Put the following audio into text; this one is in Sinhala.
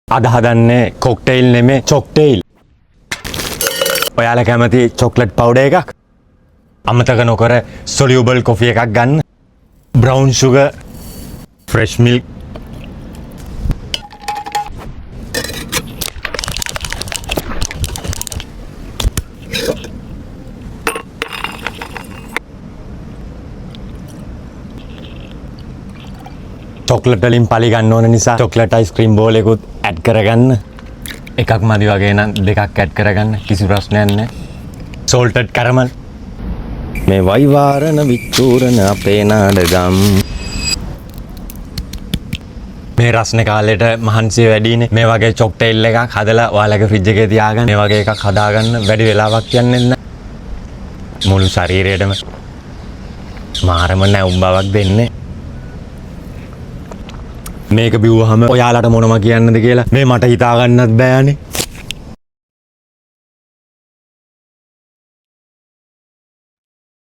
අද හදන්නේ කොක්ටේල් නෙමේ, චොක්ටේල්. ඔයාලා කැමති චොක්ලට් පවුඩර් එකක්? අමතක නොකර සොලියුබල් කොෆි එකක් ගන්න. Brown sugar, fresh milk. Chocolate වලින් පලි ගන්න ඕන නිසා චොක්ලට් අයිස්ක්‍රීම් බෝල් එකකුත් ඇඩ් කරගන්න. එකක් මදි වගේ නම් දෙකක් ඇඩ් කරගන්න, කිසි ප්‍රශ්නයක් නැහැ. සෝල්ටඩ් කැරමල්. මේ වයිවාරණ විච්චූරණ අපේ නාඩගම්. මේ රස්න කාලෙට මහන්සිය වැඩිනේ. මේ වගේ චොක්ටේල් එකක් හදලා ඔයාලගේ ෆ්‍රිජ් එකේ තියාගන්න. මේ වගේ එකක් හදාගන්න වැඩි වෙලාවක් යන්නේ නැහැ. මුළු ශරීරයටම මාරම නැවුම් බවක් දෙන්නේ. මේක බිව්වහම ඔයාලට මොනම කියන්නද කියලා මේ මට හිතා ගන්නත් බෑනේ.